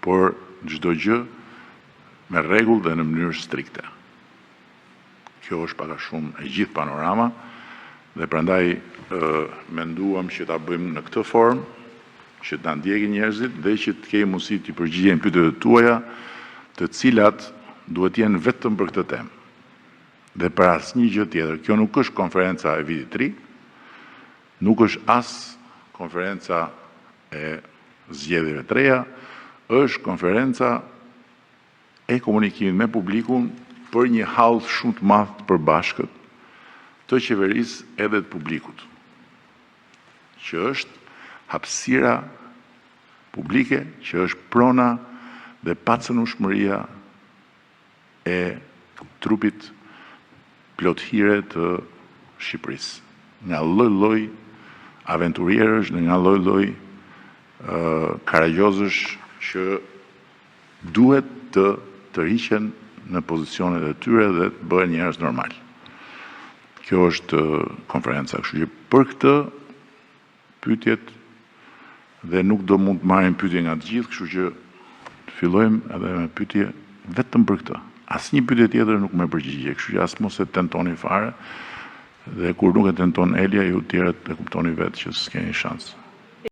Por çdo gjë me rregull dhe në mënyrë strikte. Kjo është pak a shumë e gjithë panorama dhe prandaj menduam që ta bëjmë në këtë formë, që të na ndjekin njerëzit dhe që të kemi mundësi t'i përgjigjemi pyetjeve tuaja, të cilat duhet të jenë vetëm për këtë temë dhe për asnjë gjë tjetër. Kjo nuk është konferenca e vitit të ri, nuk është as konferenca e zgjedhjeve të reja, është konferenca e komunikimit me publikun për një hall shumë të madh të përbashkët të qeverisë edhe të publikut, që është hapësira publike, që është prona dhe pacënueshmëria e trupit plot hire të Shqipërisë, nga lloj-lloj aventurierësh dhe nga lloj-lloj karagjozësh që duhet të tërhiqen në pozicionet e tyre dhe të bëhen njerëz normal. Kjo është konferenca, kështu që për këtë pyetjet dhe nuk do mund të marrim pyetje nga të gjithë, kështu që të fillojmë edhe me pyetje vetëm për këtë. Asnjë pyetje tjetër nuk merr përgjigje, kështu që as mos e tentoni fare. Dhe kur nuk e tenton Elia, ju të tjerët e kuptoni vetë që s'keni shans.